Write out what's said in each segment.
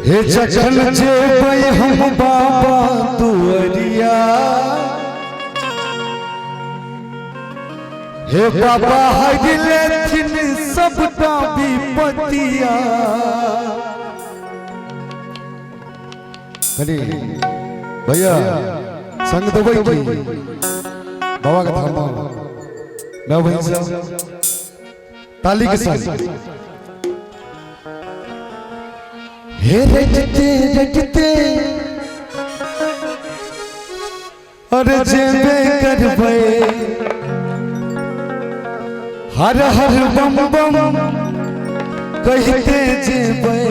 हे जखन जेबै हम बाबा दुअरिया, हे बाबा हरि लेथिन सबटा विपतिया। कनी भैया संग देबै की बाबा के धाम मैं बहन सब ताली के साथ। हे रटते रटते अरे जेबे करबै, हर हर बम बम कहते जेबै,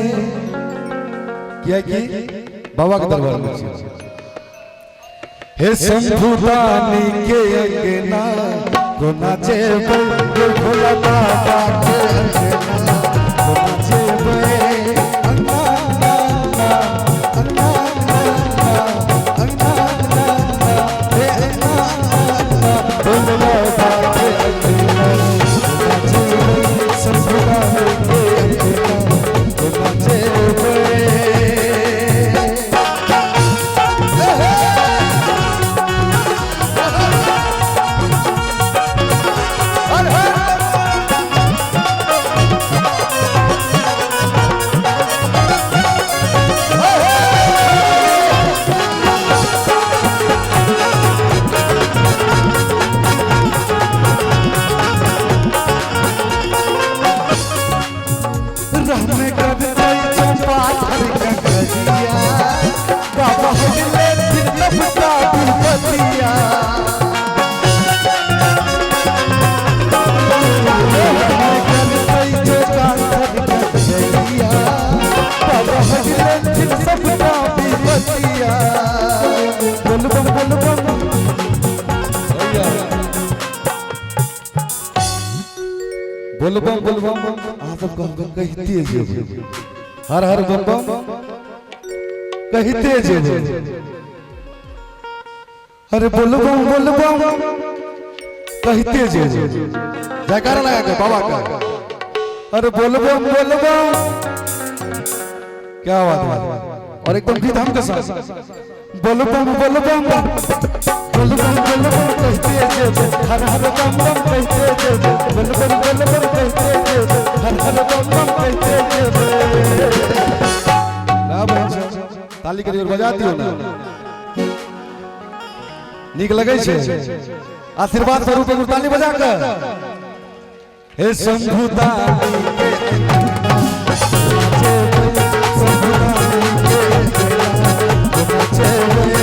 कियाकि बाबा के दरबार में छी। हे शंभु दानी के अंगना कोना जेबै, हे भोला बाबा के अंगना कोना जेबै। अंगना अंगना अंगना अंगना अंगना हे अंगना अंगना भोला बाबा के अंगना कोना जेबै, शंभु दानी के अंगना कोना जेबै। रहने करते चंपाथर कंकरिया, बाबा हजले दिन नबता दुपतिया। रहने करते चंपाथर कंकरिया, बाबा हजले दिन सबता विपतिया। बोल बम बोल बम भैया, बोल बम बोल बम। अहाँ सब कह कहिते जेबै, हर हर बम बम कहिते जेबै। अरे बोल बम बोल बम कहिते जेबै, जयकारा लगा के बाबा का। अरे बोल बम बोल बम, क्या बात है। और एकदम गीत हम के साथ बोल बम बोल बम बोल बम बोल बम कहते जेबै, हर हर बम बम कहते जेबै। बोल बम बोल बम कहते जेबै, हर हर बम बम कहते जेबै। ना बहन सब ताली करियो, बजा दियो ना, नीक लगै छै। आशीर्वाद स्वरूप एगो ताली बजा के। हे शंभु दानी के अंगना जेबै, शंभु दानी के अंगना जेबै।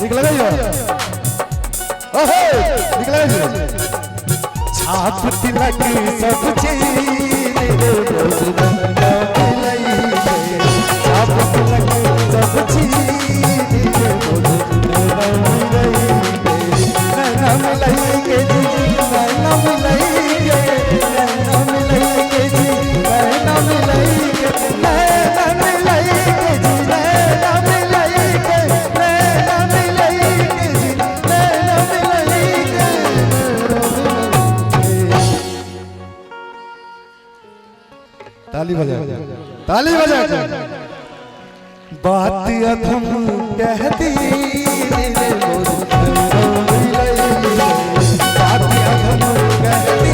नीक लगैया? ओहे नीक लगैया? छाप तिलक सब चीज छाप तिलक सब चीज ताली बजा, ताली बजा। बात अधम कहती बात अधम कहती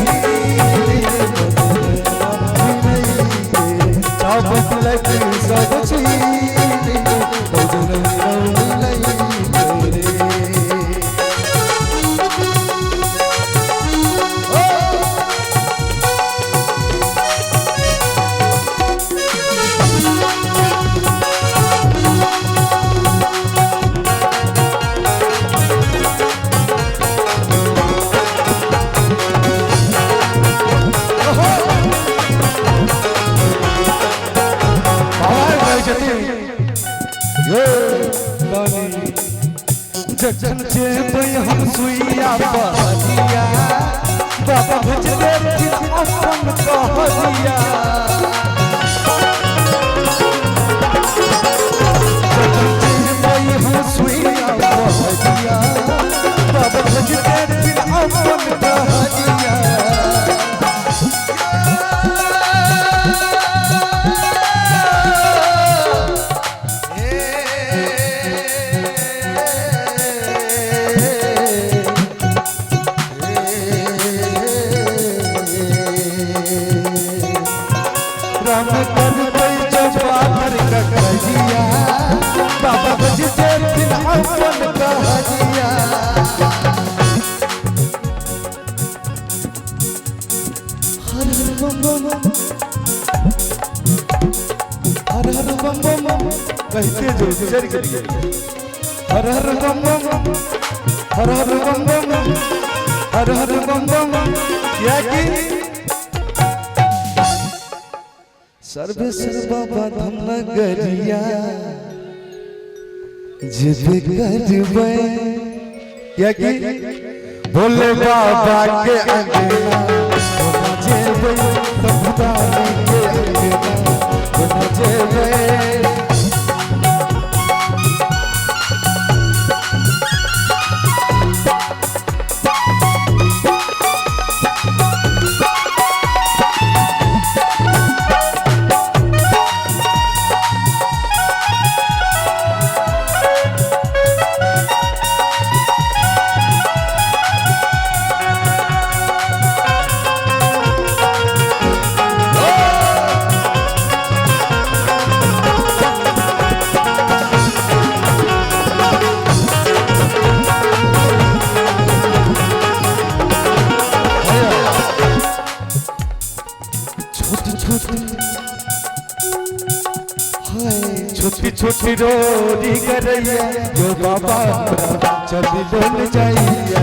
सब चीज। जखन जेबै हम सुइया पहरिया, बाबा भेज देथिन अपन कहरिया। जखन जेबै हम सुइया पहरिया, बाबा भेज देथिन अपन कहरिया। राम करबै चौपाथर ककरिया, बाबा भेज देथिन अपन कहरिया। हर हर बम बम, हर हर बम बम कहते जो चढ़ गए। हर हर बम बम, हर हर बम बम, हर हर बम बम। क्या कि सर्वेश्वर बाबा धाम नगरिया जेबे करबै, क्या कि भोले बाबा के अंगना होना जेबै, तबदानी के अंगना होना जेबै। छोटी छोटी हाय छोटी छोटी रोरी करैया जो बाबा चल लोल जाइया।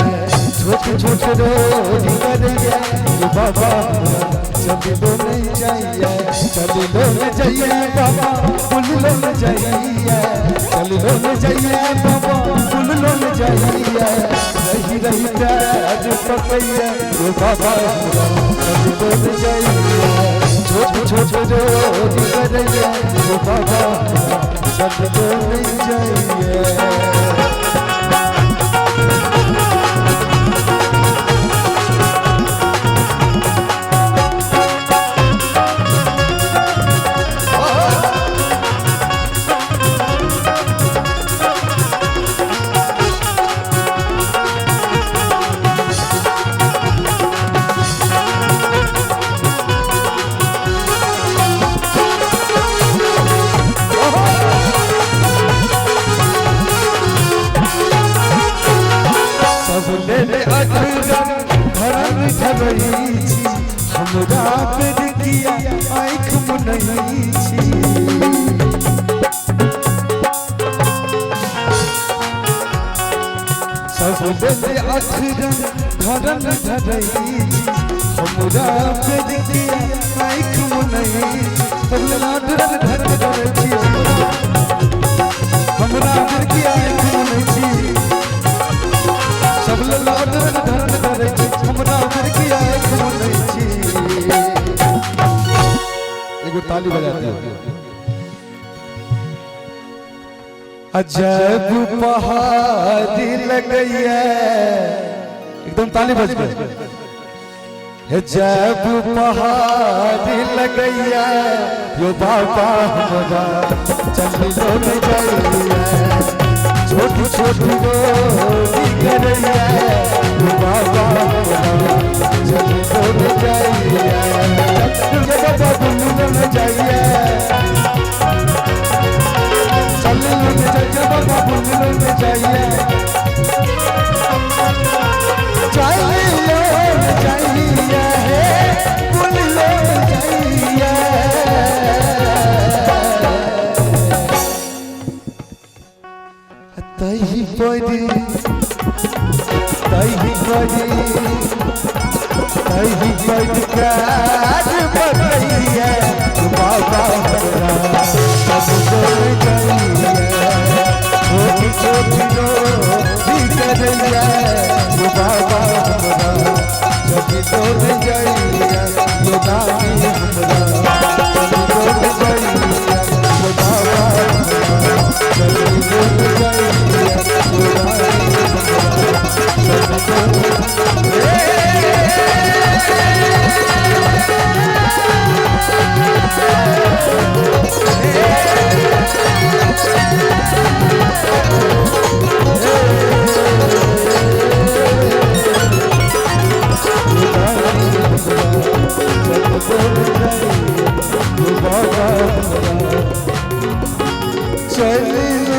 छोटी छोटी रोरी करैया जो बाबा चल लोल जाइया, चल लोल जाइया बाबा फूल लोल जाइया, चल लोल जाइया बाबा फूल लोल जाइया। रही रही प्यार पकैया जो बाबा चल लोल जाइया। छोट छोट रोरी करैया जो बाबा चल लोल जाइया। हमरा पर किया आँख मुनै छी, सब ले अखरन धरन धरै छी, हमरा पर किया आँख मुनै छी। सब ले धरन धरन धरै छी, हमरा पर किया आँख मुनै छी। सब ले धरन धरन धरै छी, हमरा पर किया आँख मुनै छी। एगो ताली बजाते हो। अजब पहाड़ी लगैया, एकदम ताली बज गई। जब पहाड़ी लगैया यो बाबा हमरा चल लोल जाइया। छोटी छोटी रोटी करैया यो बाबा हमरा चल लोल जाइया। बाबा लोल जाइया, चल लोल जाइया बाबा लोल जाइया। चल लोल जाइया हे कुल लोल जाइया। तही परी तही परी तही परी काज बतैया बाबा हमरा सब लोल जाइया। छोटी छोटी रोटी चल जाइए बाबा हमरा। चली।